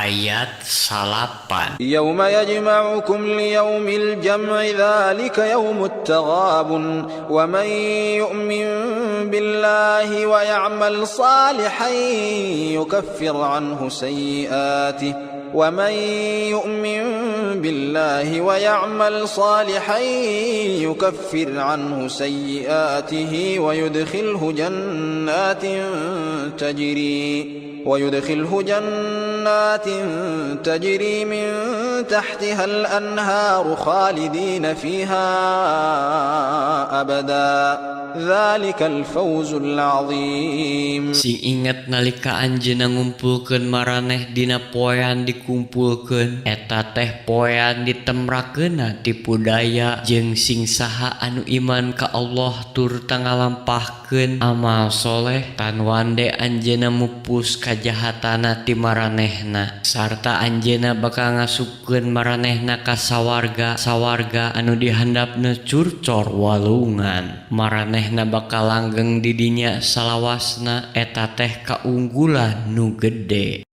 Ayat 9. يوم يجمعكم ليوم الجمع ذلك يوم التغابن ومن يؤمن بالله ويعمل صالحا يكفر عنه سيئاته ومن يؤمن بالله ويعمل صالحا يكفر عنه سيئاته ويدخله جنات تجري من تحتها الأنهار خالدين فيها أبدا ذلك الفوز العظيم. Sing inget nalika anjeunna ngumpulkeun maraneh dina poean dikumpulkeun, eta teh poean ditemrakeunna tipu daya. Jeung sing saha anu iman ka Allah turta ngalampahkeun amal soleh, tan wande anjeunna mupus kajahatanna ti maranehna, sarta anjeunna bakal ngasupkeun maranehna ka sawarga sawarga anu dihandapna curcor walungan, maranehna bakal langgeng di dinya salawasna. Eta teh kaunggulan nu gede.